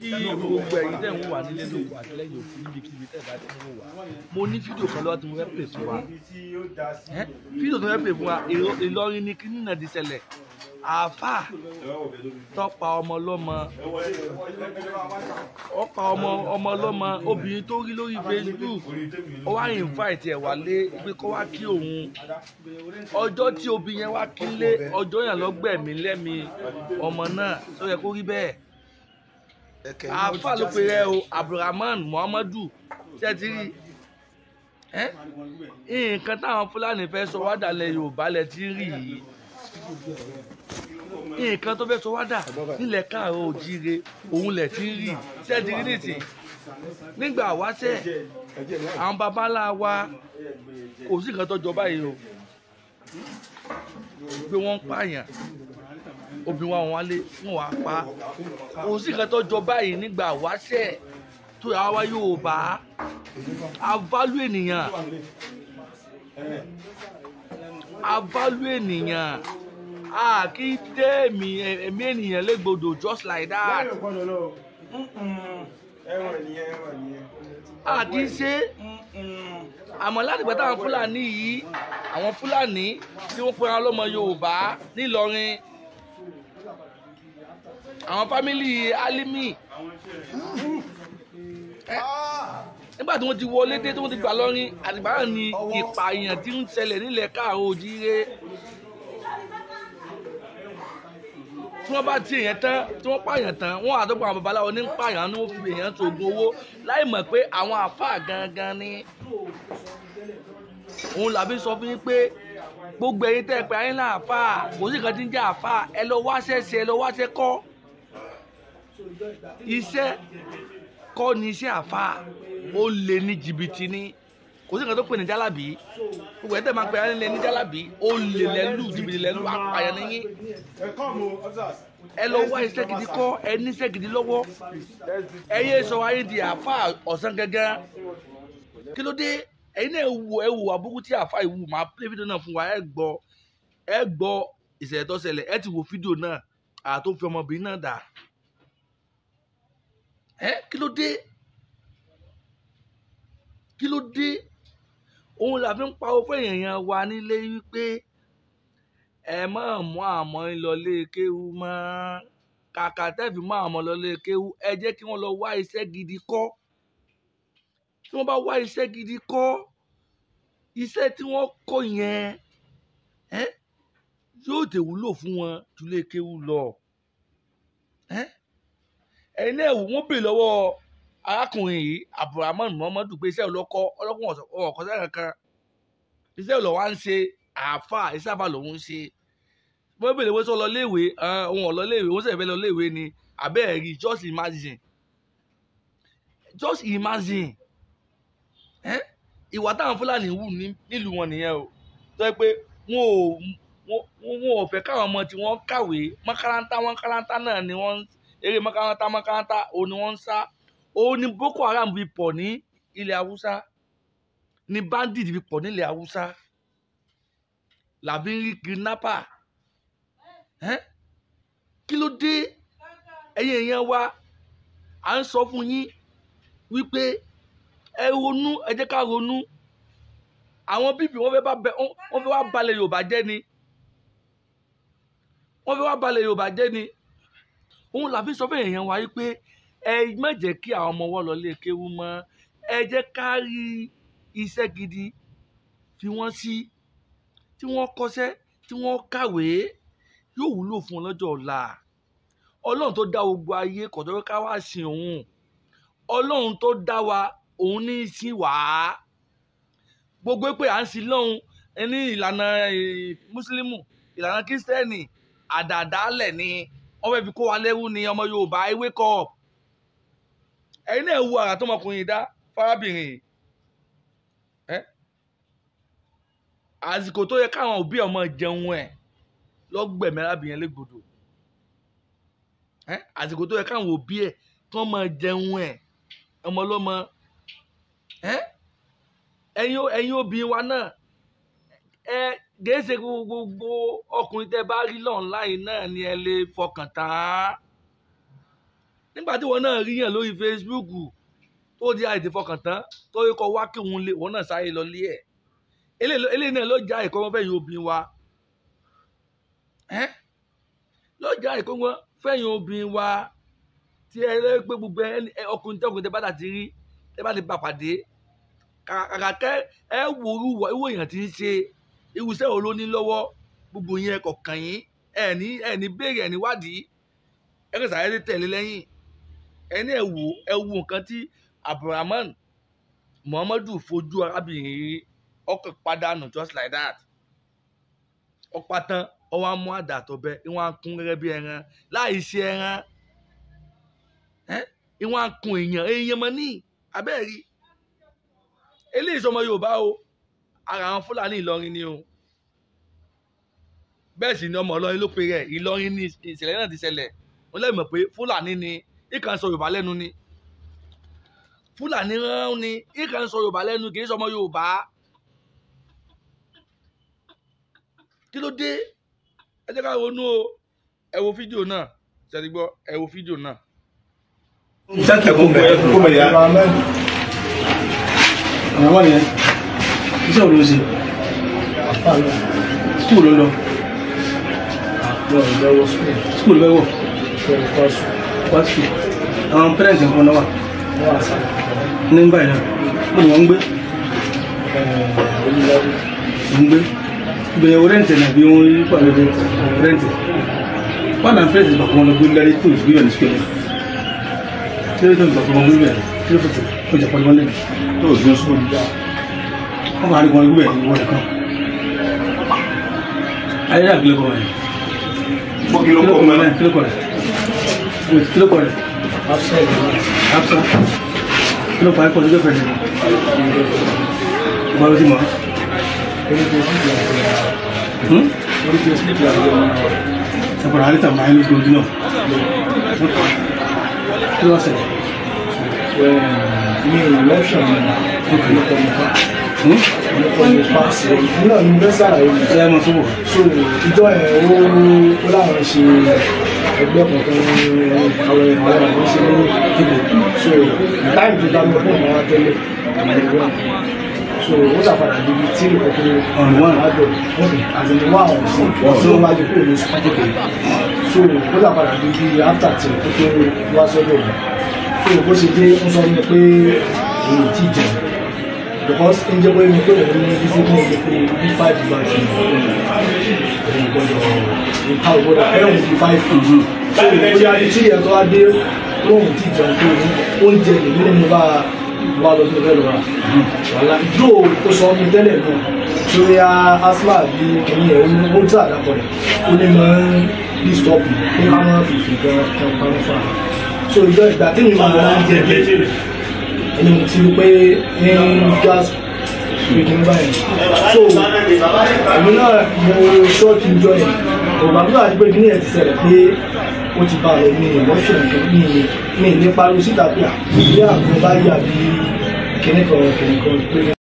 Kí gbogbo ẹ̀yin tẹ́ ń wò wá nílé lóko àtìlẹ́yìn òkú níbikíbi tẹ́ bá ti ń wò wá, mo ní fídíò kan lọ́wọ́ tí mo fẹ́ pè fún wa. Fídíò tó fẹ́ pè fún wa, Ìlọrin ni kíní náà ti ṣẹlẹ̀. Àáfàá tó pa ọmọ lọ́mọ, ó pa ọmọ ọlọ́mọ, obìnrin tó rí lórí Facebook, ó wá invite ẹ̀ wálé pé kó wá kí òun. Ọjọ́ tí obìnrin yẹn wá kílé, ọjọ́ yẹn ló gbẹ̀mí lẹ́mi ọmọ náà. Tó yẹ kó rí bẹ́ẹ̀? Àáfàá ló pe rẹ o, Abdulrahman Muhammadu. Ṣé ti rí nǹkan táwọn Fúlàní fẹ́ sọ wádà lẹ Yorùbá lẹ ti rí yìí? Nǹkan tó fẹ́ sọ wádà nílẹ̀ káàárọ̀ òjíire òun lẹ̀ ti rí. Ṣé ti rí nìsín? Nígbà wáṣẹ̀ àwọn baba ńlá wa kò sí nǹkan tó jọ báyìí o, pé wọ́n ń pààyàn, obìnrin wa wọn wálé wọn wá pa. Kò sí nǹkan tó jọ báyìí nígbà wáṣẹ̀ tó yà wá Yorùbá. Aválú ènìyàn, aválú ènìyàn, a kì í dé ẹ̀mí ènìyàn légbodò just like that. A kì í ṣe. Àmọ́ láti gbà táwọn Fúlàní yìí, àwọn Fúlàní tí wọ́n pera lọ́mọ Yorùbá nílọrin, àwọn fámìlì Álímì, nígbà tí wọ́n ti wọlé dé, tí wọ́n ti gbà lọ́rin, àtìgbà náà ni ìpààyàn tí ń ṣẹlẹ̀ nílẹ̀ káàárọ̀ òjíire. Tí wọ́n bá ti èèyàn tán, tí wọ́n pààyàn tán, wọ́n àtọ́gbọ̀n àwọn babaláwo ní pààyàn ni wọ́n fi èèyàn ṣoògùn owó láì mọ̀ pé àwọn àáfàá gangan ni. Òun làbí sọ fún yín pé gbogbo ẹ̀yin tẹ́ ẹ pé ayé ńlá àáfàá, kò sí nǹkan tí ń jẹ́ àáfàá. Ẹ lọ wáṣẹ́ ṣe, ẹ lọ wáṣẹ́ kọ́. Iṣẹ́ kọ́ ni iṣẹ́ àáfàá, ó lè ní jìbìtì ni. Kò sí nǹkan tó pè ní jálàbí. Gbogbo ẹ̀yin tẹ́ máa pè ayé ní jálàbí, ó lè lẹ́lú jìbìtì lẹ́lú, apààyàn ni yín. Ẹ lọ wá iṣẹ́ gidi kọ́, ẹ ní iṣẹ́ gidi lọ́wọ́. Ẹ yé sọ ayé di àáfàá ọ̀sán gangan. Kí ló dé? Ẹ̀yin náà ẹ wò àbúkú tí àáfàá ìwù máa play fídíò náà fún wa. Ẹ gbọ́, ẹ gbọ́ ìṣẹ̀lẹ̀ tó ṣẹlẹ̀. Ẹ ti wo fídíò náà àtó fi ọmọbìnrin náà dà. Ẹ kí ló dé? Kí ló dé? Òun là fi ń pa owó fún èèyàn wa nílé wípé ẹ má mú àmọ́ ń lọ lé kéwú mọ́. Kàkà tẹ́ẹ̀fì mú àmọ́ lọ lé kéwú, ẹ jẹ́ kí wọ́n lọ wá iṣẹ́ gidi kọ́. Tí wọ́n bá wá iṣẹ́ gidi kọ́, iṣẹ́ tí wọ́n kọ́ yẹn yóò tè wúlò fún wọn ju lé kéwú lọ. Ẹ̀yin náà wò, wọ́n bèèrè lọ́wọ́ arákùnrin yìí Abdulrahman Muhammadu pé iṣẹ́ olókọ́ ọlọ́kùnrin ọ̀kọ́sẹ́ kankan, iṣẹ́ olówó à ń ṣe àáfàá, iṣẹ́ àáfàá lòun ń ṣe. Wọ́n bèèrè pé sọ lọ léèwé, òun ò lọ léèwé, òun sì fẹ́ lọ léèwé ni. Àbẹ́ẹ̀ rí, just imagine, just imagine. Ìwà táwọn Fúlàní wù nílùú wọn nìyẹn o. Tó yẹ pé wọn ò fẹ́ káwọn ọmọ tí wọ́n kàwé mọ́kàrántá mọ́kàrántá náà ni wọ́n eré mọ́kàrántá mọ́kàrántá òun ni wọ́n ń sá. Òun ni Boko Haram fi pọ̀ ní ilẹ̀ Haúsá, ni bandit fi pọ̀ nílẹ̀ Haúsá, làbí ń rí kidnapper. Kí ló dé? Ẹ̀yin èèyàn wa, à ń sọ fún yín wípé ẹ ronú, ẹ jẹ́ ká ronú. Àwọn bíbí wọ́n fẹ́ wá balẹ̀ Yorùbá jẹ́ ni, wọ́n fẹ́ wá balẹ̀ Yorùbá jẹ́ ni. Òun làbí sọ fún èèyàn wa wípé ẹ má jẹ́ kí àwọn ọmọ wọn lọ lé kéwú mọ́. Ẹ jẹ́ ká rí iṣẹ́ gidi fi wọ́n sí, tí wọ́n kọ́ṣẹ́, tí wọ́n kàwé, yóò wúlò fún wọn lọ́jọ́ ọ̀la. Ọlọ́run tó dá gbogbo ayé kò tó ká wá sin òun. Ọlọ́run tó dá wa òun ní í sin wá. Gbogbo pé à ń sin lọ́hun ní ìlànà mùsùlùmù, ìlànà kírísítẹ́nì, àdàdálẹ̀ ni wọ́n fẹ́ fi kó wa lẹ́rú ni. Ọmọ Yorùbá, ẹ wake up. Ẹ̀yin náà wo àrà tọmọkùnrin dá fárábìnrin. Àsìkò tó yẹ káwọn òbí ọmọ jẹun ẹ̀ lọ́gbẹ̀mí arábìnrin légbodò. Àsìkò tó yẹ káwọn òbí ẹ̀ kí wọ́n máa jẹun ẹ̀ ọmọ ọlọ́mọ. Ẹ̀yin obìnrin wa náà, ẹ gèése gbogbo ọkùnrin tẹ́ bá rí online náà ni ẹ lè fọkàn tán. Nígbà tí wọn náà rí yàn lórí Facebook tó di àìtí fọkàn tán tó yẹ kó wá kí òun lé wọn náà sáré lọ lé ẹ̀. Eléyìí náà ló já ẹ̀kọ́ wọn fẹ́yìn obìnrin wa. Ló já ẹ̀kọ́ wọn fẹ́yìn obìnrin wa tí ẹ lè pé gbogbo ọkùnrin tí ọkùnrin tẹ bá ti rí tẹ bá ti bá pàdé kàkà kẹ ẹ wo irú èèyàn tí ń ṣe irúṣẹ́ wo ló ní lọ́wọ́ gbogbo yẹn kọ̀ọ̀kan yín ẹ ní béèrè ẹ ní wádìí ẹ kàn sáré tẹ̀lé lẹ́yìn ẹ ní ẹ wo nǹkan tí Abdulrahman Muhammadu fojú arábìnrin rí ọkọ̀ padànù just like that. Ọ̀pá tán ọwọ́ á mú àdá àtọ̀bẹ ìwọ̀n á kún gẹ́gẹ́ bí ẹran láì ṣe ẹran ìwọ̀n á kún èèyàn èèyàn mọ́ ní abẹ́ẹ̀rí. Eléyìí sọmọ Yorùbá o, ara àwọn Fúlàní Ìlọrin ni o. Bẹ́ẹ̀ sì ni ọmọ Ìlọrin ló pe rẹ̀, Ìlọrin ní ìṣẹ̀lẹ̀ náà ti ṣẹlẹ̀. Wọ́n lè mọ̀ pé Fúlàní ni ìkàn sọ Yorùbá lẹ́nu ni. Fúlàní rán ni ìkàn sọ Yorùbá lẹ́nu kì í sọmọ Yorùbá. Kí ló dé? Ẹ jẹ́ ká ronú o. Ẹ wo fídíò náà, ṣe ti gbọ́, ẹ wo fídíò náà. Àwọn yẹn iṣẹ́ wo ló ṣe? Skúl ló lọ. Skúl bẹ́ẹ̀ wọ̀. Wá skúl. Àwọn pẹ́rẹ́ǹtì nǹkan náà wà. Ní báyìí náà, mo ní wọ́n ń gbé. Ń gbé. Ìgbìyànjú rẹ́ǹtì náà bí wọ́n rí pàdé rẹ́ǹtì. Wọ́n náà pẹ́rẹ́ǹtì bàkọ́ wọn lọ gbé lórí tó ìgbéyàwó ní skúl yẹn. Kí ló tó ìgbà fún wọn gbé bẹ́ẹ̀? Kí ló fòtò? Ó jẹ́ pọ́nlọ́n lẹ́nu. Tó o gbé sùn. Wọ́n máa rí wọn gbé bẹ́ẹ̀ ní wọ́n nìkan. Ayé àgbélé kọ̀ rẹ̀. Kí ló kọ̀ rẹ̀? Kí ló kọ̀ rẹ̀? Kí ló kọ̀ rẹ̀? Hafsa. Kí ló kọ̀ rẹ̀? Kí ló kọ̀ rẹ̀? Ìgbà ló ti mọ̀. Sàpàrà àlítà máa ń lójú náà. Kí ló ṣẹlẹ̀? Mi ò lọ́ṣọ̀ mi náà ni mo fẹ́ ṣàlàyé mi. Ẹ mọ̀ sọ́wọ́. So ìjọ ẹ̀ ó láwọn ṣe ẹgbẹ́ kankan àwọn àwọn ṣe ní ìbò. So táìmù tó dá mi fún ọmọ wa tẹ́lẹ̀. So ó ṣàpadà débi tí ìkọ̀kọ̀ Ọ̀nà àjọ àti ní wà ọ̀sán tó wá di kúrò ní sùkúl. So ó ṣàpadà débi after tí ó tó wá sọ́dọ̀ mi. So bó ṣe dé ń sọ mi pé òun ò tí jẹun because ń jẹ́ pé mi pé òun ní discipline ní pé bí 5 bá ti òun gbọ́dọ̀ nǹkan ò gbọ́dọ̀ ẹ̀ òun bí 5. So bóyá tí ẹ̀ tó wá dé lóun tí jẹun pé oúnjẹ lèmi ní mo bá wà lọ sí ọ̀rẹ́ lọ́ra wàhálà ìdúró ó sọ mi tẹ́lẹ̀ náà lórí asthma bí kìíní ẹ̀ ó ń tà àdàpọ̀ rẹ̀ ó ní máa ń disturb mi pé ká máa fìfì gan kan pamọ́ fún ara. So ìjọ ìgbà tí mi máa ń jẹ ẹni mo ti rí pé ní gas pé báyìí. So èmi náà mo ṣọ́ọ̀kì ìjọ yẹn ọ̀gbà tó àti pé kìíní ẹ̀ ti ṣẹlẹ̀ pé ó ti bá lọ ní emotion mi ní pariwo síta pé àbí àgbọn bá yà bí kìnìkan kìnìkan pé.